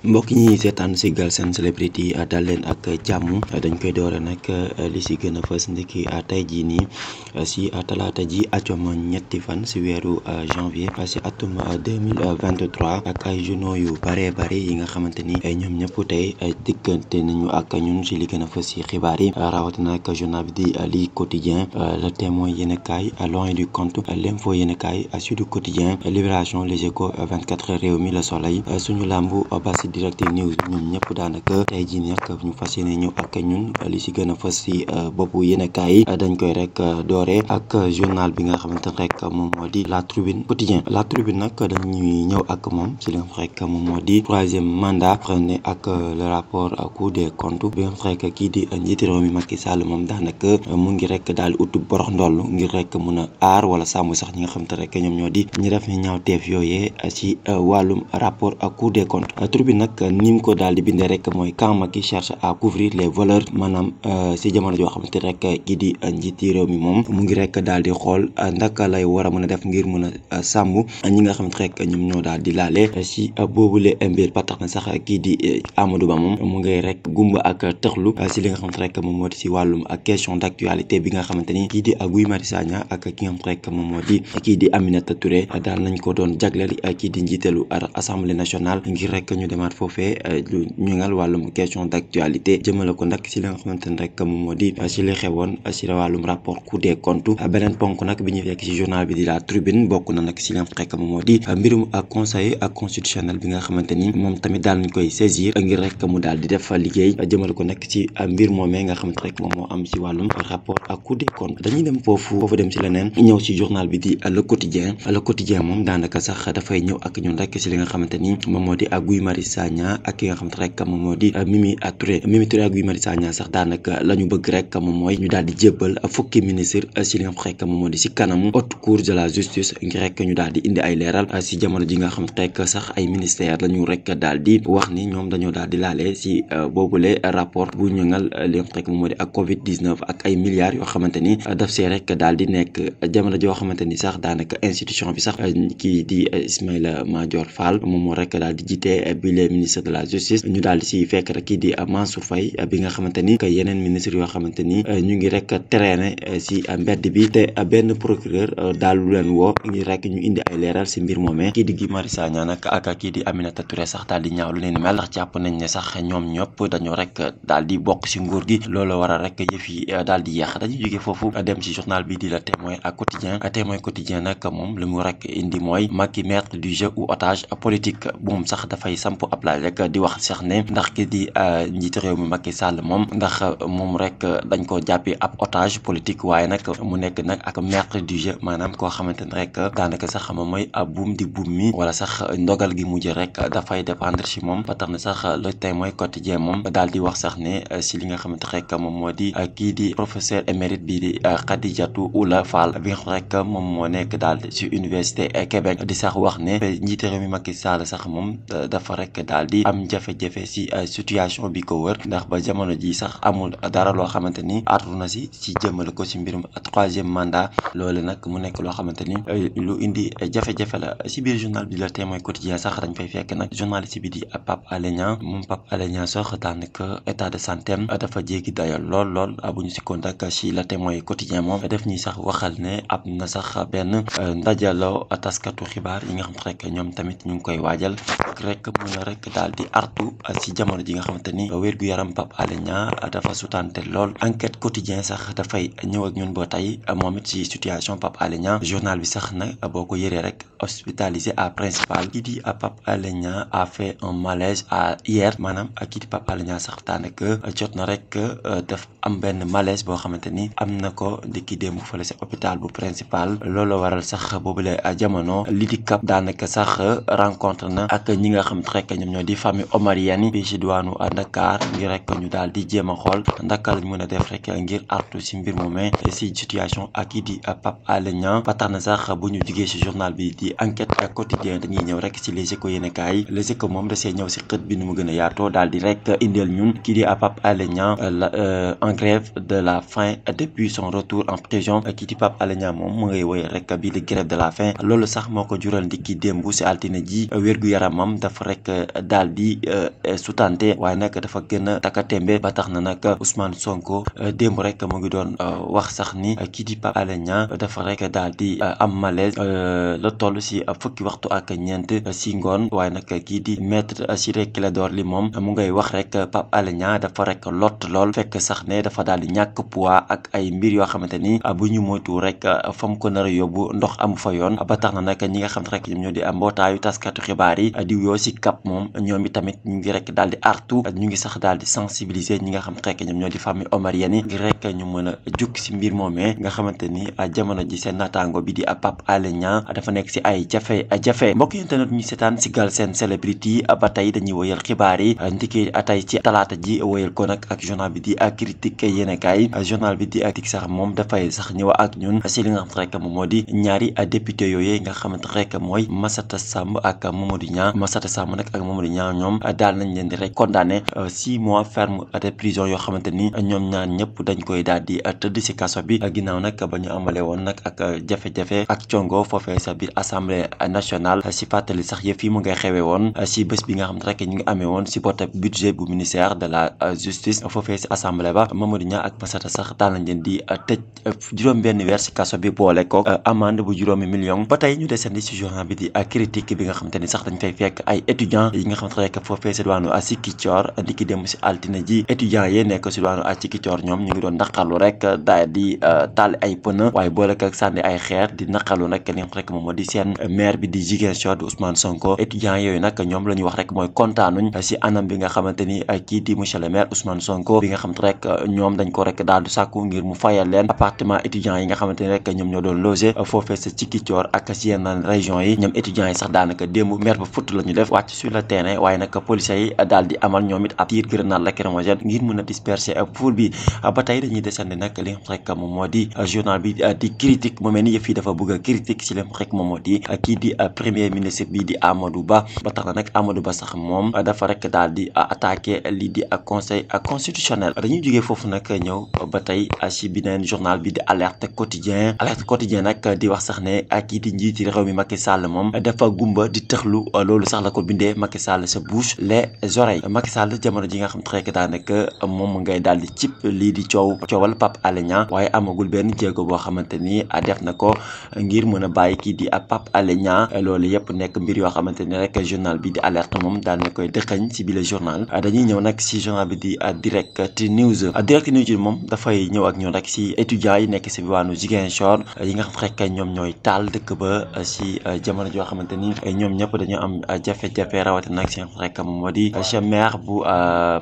mbokk ñi seetaan si Galsen Celebrity dal leen ak jàmm dañ koy doore nag li si gën a fës ndiki tey jii nii si talaata ji acom ñetti fan si weeru janvier si atum 2023 ak ay journaux yu bare yi nga xamante ni ñoom ñëpp tey diggante nañu ak ñun si li gën a fës si xibaar yi rawatina ak journal bi di li quotidien le témoin yéenekaay L'Oreille du compte l'info yéenekaay Sud Quotidien Libération Les Échos 24 heures Rewmi Le Soleil suñu làmbu basi Direct News ñoom ñëpp daanaka tey jii nag ñu fas yéene ñëw ak ñun li si gën a fës si boppu yéenekaay yi dañ koy rek doore ak journal bi nga xamante ne rek moom moo di La Tribune Quotidien La Tribune nag dañuy ñëw ak moom si li nga xam rek moom moo di troisième mandat ne ak le rapport Cour des comptes bi nga xam rek kii di njiiti réew mi Macky Sall moom daanaka mu ngi rek daal di ut borox ndoll ngir rek mun a aar wala sàmm sax ñi nga xamante rek ñoom ñoo di ñi def ñaawteef yooyee ci wàllum rapport ak Cour des comptes Tribune nag ni mu ko daal di bindee rek mooy quand Macky cherche à couvrir les voleurs maanaam si jamono joo xamante rek kii di njiiti réew mi moom mu ngi rek daal di xool ndaka lay war a mën a def ngir mën a sàmm ñi nga xamante rek ñoom ñoo daal di laale si boobule mbir ba tax na sax kii di Amadou Ba moom mu ngay rek gumba ak tëxlu si li nga xamante rek moom moo di si wàllum ak question d'actualité bi nga xamante ni kii di Guy Marius Sagna ak ki nga xamante rek moom moo di kii di Aminata Touré daal nañ ko doon jagleel kii di njiitalu assemblée nationale ngir rek ñu demaat foofee ñu ngal wàllum question d'actualité jëmale ko nag si li nga xamante ne rek moom moo di si li xewoon si wàllum rapport Cour des comptes beneen ponk nag bi ñu fekk si journal bi di La Tribune bokk na nag si li nga xamante rek moom moo di mbirum conseil ak constitutionnel bi nga xamante ni moom tamit daal nañ koy saisir ngir rek mu daal di def liggéey jëmale ko nag si mbir moomee nga xamante rek moom moo am si wàllum rapport ak Cour des comptes dañuy dem foofu dem si leneen ñëw si journal bi di Le Quotidien moom daanaka sax dafay ñëw ak ñun rek si li nga xamante ni moom moo di ak Guy Marius Sagna ak ki nga xamante rek moom moo di Mimi Touré ak Guy Marius Sagna sax daanaka la ñu bëgg rek moom mooy ñu daal di jébbal fukki ministre si li nga xamante rek moom moo di si kanamu haute cour de la justice ngir rek ñu daal di indi ay leeral si jamono ji nga xamante rek sax ay ministère la ñu rek daal di wax ni ñoom dañoo daal di laale si boobule rapport bu ñëngal li nga xamante rek moom moo di ak Covid 19 ak ay milliards yoo xamante ni daf see rek daal di nekk jamono joo xamante ni sax daanaka institution bi sax kii di Ismaïla Madior Fall moom moo rek daal di jiite bi les ministre de la justice ñu daal di si fekk rek kii di Mansour Faye bi nga xamante ni que yeneen ministre yoo xamante ni ñu ngi rek traîner si mbedd bi te benn procureur daal lu leen woo ngir rek ñu indi ay leeral si mbir moomee kii di Guy Marius Sagna nag ak kii di Aminata Touré sax daal di ñaaw lu leen mel ndax jàpp nañ ne sax ñoom ñëpp dañoo rek daal di bokk si nguur gi loolu waral rek yëf yi daal di yéex dañuy jógee foofu dem si journal bi di la Témoin ak Témoin quotidien nag moom li mu rek indi mooy Macky maître du jeu ou otage politique moom sax dafay samp ab laaj rek di wax sax ne ndax ki di njiitu réew mi Macky Sall moom ndax moom rek dañ ko jàppee ab otage politique waaye nag mu nekk nag ak maître du jeu maanaam koo xamante ne rek daanaka sax moom mooy buum di buum mi wala sax ndogal gi mujj rek dafay dépendre si moom ba tax na sax le Témoin quotidien moom daal di wax sax ne si li nga xamante rek moom moo di kii di professeur émérite bi di Khadijatou Oula Fall bi nga xam rek moom moo nekk daal si université Québec di sax wax ne njiitu réew mi Macky Sall sax moom dafa rek daal di am jafe-jafe si situation bi ko wër ndax ba jamono ji sax amul dara loo xamante ni artu na si jëmale ko si mbirum troisième mandat loolu nag mu nekk loo xamante ni lu indi jafe-jafe la si biir journal bi Le Témoin quotidien sax dañ fay fekk nag journaliste bi di Pape Alé Niang moom Pape Alé Niang sax daanaka état de santé dafa jéggi dayal lool bu ñu si kontak si Le Témoin quotidien moom def ñuy sax waxal ne am na sax benn ndajaloo taskatu xibaar yi nga xam rek ñoom tamit ñu ngi koy waajal rek mën a rek daal di artu si jamono ji nga xamante ni wér-gu-yaram Pape Alé Niang dafa sutante lool enquête quotidien sax dafay ñëw ak ñun ba tey moom it si situation Pape Alé Niang journal bi sax na boo ko yëree rek hospitalisé à principal kii di Pape Alé Niang a fait un malaise hier maanaam kii di Pape Alé Niang sax daanaka jot na rek def am benn malaise boo xamante ni am na ko ndiki démb fële si hôpital bu principal loolu waral sax boobule jamono li di kap daanaka sax rencontre na ak ñi nga xam rek ñoom ñoo di famille omarienne bi ci diwaanu Dakar ngir rek ñu daal di jéem a xool ndaka lañ mën a def rek ngir artu si mbir moomee si situation ak kii di Pape Alé Niang ba tax na sax bu ñu jugee si journal bi di enquête quotidien dañuy ñëw rek si Les Échos yéenekaay Les Échos moom da see ñëw si xët bi ni mu gën a yaatoo daal di rek indeel ñun kii di Pape Alé Niang en grève de la faim depuis son retour en prison kii di Pape Alé Niang moom mu ngay woy rek bii di grève de la faim loolu sax moo ko jural ndiki démb si altine ji wér-gu-yaramam dafa rek daal di sutante waaye nag dafa gën a taka tembe ba tax na nag Ousmane Sonko démb rek mu ngi doon wax sax ni kii di Pape Alé Niang dafa rek daal di am malaise la toll si fukki waxtu ak ñeent si ngoon waaye nag kii di maître Ciré Clédor Ly moom mu ngay wax rek Pape Alé Niang dafa rek lott lool fekk sax ne dafa daal di ñàkk poids ak ay mbir yoo xamante ni bu ñu moytu rek fa mu ko nar a yóbbu ndox amu fa yoon ba tax na nag ñi nga xam rek ñoom ñoo di mbootaayu taskatu xibaar yi di yoo si CAP moom ñoom itamit ñu ngi rek daal di artu ñu ngi sax daal di sensibiliser ñi nga xam rek ñoom ñoo di famille omarienne yi ngir rek ñu mën a jukk si mbir moomee nga xamante ni jamono ji seen naataango bi di Pape Alé Niang dafa nekk si ay jafe-jafe mbokk yi internet ñu seetaan si Galsen Celebrity ba tey dañuy woyal xibaar yi ndiki tey ci talaata ji woyal ko nag ak journal bi di critique yéenekaay journal bi di critique sax moom dafay sax ñëw ak ñun si li nga xam rek moom moo di ñaari député yooyu nga xamante rek mooy Massata Samb ak Mamadou Niang Massata Samb nag ak Mamadou Niang ñoom daal nañ leen di rek condamné 6 mois ferme de prison yoo xamante ni ñoom ñaar ñëpp dañ koy daal di tëdd si kaso bi ginnaaw nag ba ñu amale woon nag ak jafe-jafe ak congo foofee sa biir assemblée nationale si fàttali sax yëf yi mu ngay xewee woon si bés bi nga xam ne rek ñu ngi amee woon si bote budget bu ministère de la justice foofee si assemblée ba Mamadou Niang ak Massata sax daal nañ leen di tëj juróom-benn weer si kaso bi boole ko amende bu juróomi million ba tey ñu desandi si journal bi di critique bi nga xamante ni sax dañ fay fekk ay étudiants yi nga xamante rek foofee si diwaanu Ziguinchor ndiki dem si altine ji étudiants yi nekk si diwaanu Ziguinchor ñoom ñu ngi doon naqarlu rek daal di taal ay pneu waaye boole ak sànni ay xeer di naqarlu nag li nga xam rek moom moo di seen maire bi di Ziguinchor di Ousmane Sonko étudiants yooyu nag ñoom la ñuy wax rek mooy kontaanuñ si anam bi nga xamante ni kii di monsieur le maire Ousmane Sonko bi nga xamante rek ñoom dañ ko rek daal du sàkku ngir mu fayal leen appartement étudiants yi nga xamante ni rek ñoom ñoo doon logé foofee sa Ziguinchor ak si yenn région yi ñoom étudiants yi sax daanaka démb maire ba futt la ñu def wàcc sur le terrain waaye nag policiers yi daal di amal ñoom it ab tir grenade lacrymogène ngir mën a disperser foule bi ba tey dañuy desandi nag li nga xam rek moom moo di journal bi di critique mu mel ni yëf yi dafa bëgg a critique si li nga xam rek moom moo di kii di premier ministre bi di Amadou Ba ba tax na nag Amadou Ba sax moom dafa rek daal di attaqué lii di conseil constitutionnel dañuy jógee foofu nag ñëw ba tey si beneen journal bi di alerte quotidien nag di wax sax ne kii di njiiti réew mi Macky Sall moom dafa gumba di tëxlu loolu sax la ko bindee Macky Sall sa bouche les oreilles Macky Sall jamono ji nga xam rek daanaka moom ngay daal di cip lii di coowal Pape Alé Niang waaye amagul benn jéego boo xamante ni def na ko ngir mën a bàyyi kii di Pape Alé Niang loolu yëpp nekk mbir yoo xamante ni rek journal bi di alerte moom daal na koy dëxañ si bile journal dañuy ñëw nag si journal bi di direct news moom dafay ñëw ak ñoom rek si étudiants yi nekk si diwaanu Ziguinchor yi nga xam rek ñoom ñooy taal dëkk ba si jamono joo xamante ni ñoom ñëpp dañoo am jafe-jafe rawatina nag si nga xam rek moom moo di maire bu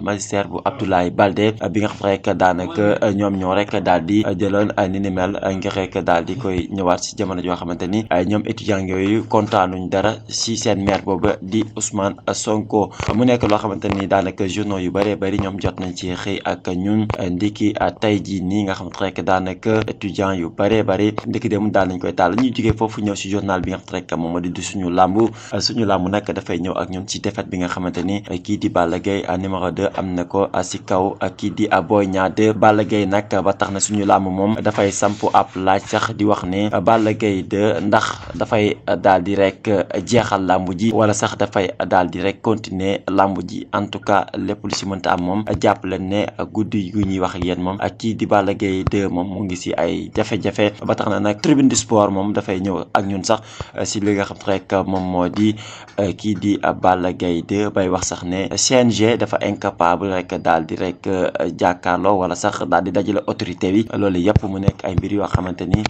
magistère bu Abdoulaye Baldé bi nga xam rek daanaka ñoom ñoo rek daal di jëloon ni ni mel ngir rek daal di koy ñëwaat si jamono joo xamante ni ñoom étudiants yooyu kontaanuñ dara si seen maire boobu di Ousmane Sonko mu nekk loo xamante ni daanaka journaux yu bëree bëri ñoom jot nañ ci xëy ak ñun ndiki tey jii nii nga xamante rek daanaka étudiants yu bëree bëri ndiki dem daal nañ koy taal ñuy jógee foofu ñëw si journal bi nga xamante rek moom moo di suñu làmb nag dafay ñëw ak ñun ci défaite bi nga xamante ni kii di Balla Gaye numéro 2 am na ko si kaw kii di Boy Niang 2 Balla Gaye nag ba tax na suñu làmb moom dafay samp ab laaj sax di wax ne Balla Gaye 2 ndax dafay daal di rek jeexal làmb ji wala sax dafay daal di rek continuer làmb ji en tout cas lépp lu si mënta am moom jàpp leen ne guddi gu ñuy wax ak yéen moom ak kii di Balla Gaye 2 moom mu ngi si ay jafe-jafe ba tax na nag tribune du sport moom dafay ñëw ak ñun sax si li nga xam rek moom moo di kii di Balla Gaye 2 bay wax sax ne CNG dafa incapable rek daal di rek jàkkaarloo wala sax daal di dajale autorité bi loolu yëpp mu nekk ay mbir yoo xamante ni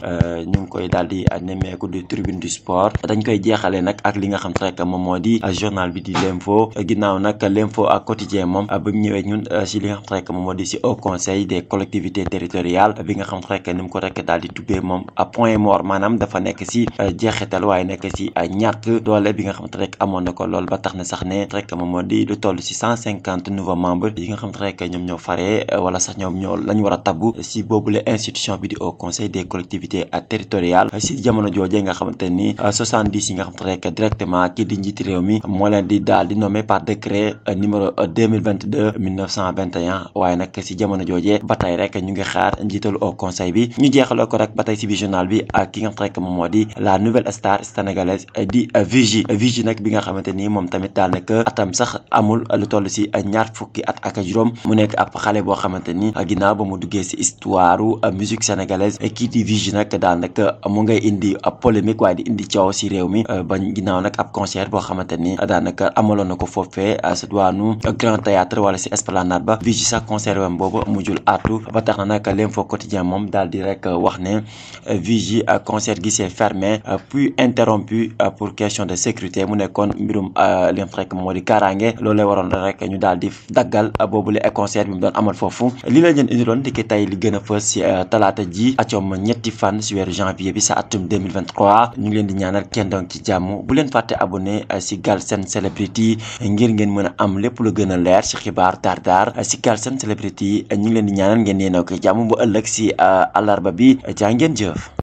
ñu ngi koy daal di nemmeeku di tribune du sport dañ koy jeexalee nag ak li nga xam rek moom moo di journal bi di l'info ginnaaw nag l'info ak quotidien moom ba mu ñëwee ñun si li nga xam rek moom moo di si au conseil des collectivités territoriales bi nga xam rek ni mu ko rek daal di tubbee moom point mort maanaam dafa nekk si jeexital waaye nekk si ñàkk doole bi nga xam rek amoon na ko lool ba tax na sax ne rek moom moo di lu toll si 150 nouveaux membres yi nga xam rek ñoom ñoo faree wala sax ñoom ñoo lañ war a tabbu si boobule institution bi di au conseil des collectivités territoriales si jamono joojee nga xamante ni 70 yi nga xam rek directement kii di njiiti réew mi moo leen di daal di nommé par décret numéro 2022 1921 waaye nag si jamono joojee ba tey rek ñu ngi xaar njiitalu au conseil bi ñu jeexaloo ko rek ba tey si biir journal bi ak ki nga xam rek moom moo di la nouvelle star sénégalaise di Vigy nag bi nga xamante ni moom tamit daanaka atam sax amul lu toll si ñaar fukki at ak juróom mu nekk ab xale boo xamante ni ginnaaw ba mu duggee si histoire musique sénégalaise kii di Vigy nag daanaka mu ngay indi ab polémique waaye di indi coow si réew mi ba ginnaaw nag ab concert boo xamante ni daanaka amaloon na ko foofee sa diwaanu Grand Théâtre wala si Esplanade ba Vigy sax concert wam boobu mujjul aatu ba tax na nag l'Info Quotidien moom daal di rek wax ne Vigy concert gi s'est fermé puis interrompu pour question de sécurité mu nekkoon mbirum li nga rek moo di kaaraange loolee waroon rek ñu daal di daggal boobule concert bi mu doon amal foofu li la leen indiloon di ki tey li gën a fës si talaata ji acom ñetti fan si weeru janvier bi sa atum 2023 ñu ngi leen di ñaanal kenn doon ci jàmm bu leen fàtte abonné si Galsen Celebrity ngir ngeen mën a am lépp lu gën a leer si xibaar daar si Galsen Celebrity ñu ngi leen di ñaanal ngeen yéene ko jàmm bu ëllëg si àllarba bi jaa ngeen jëf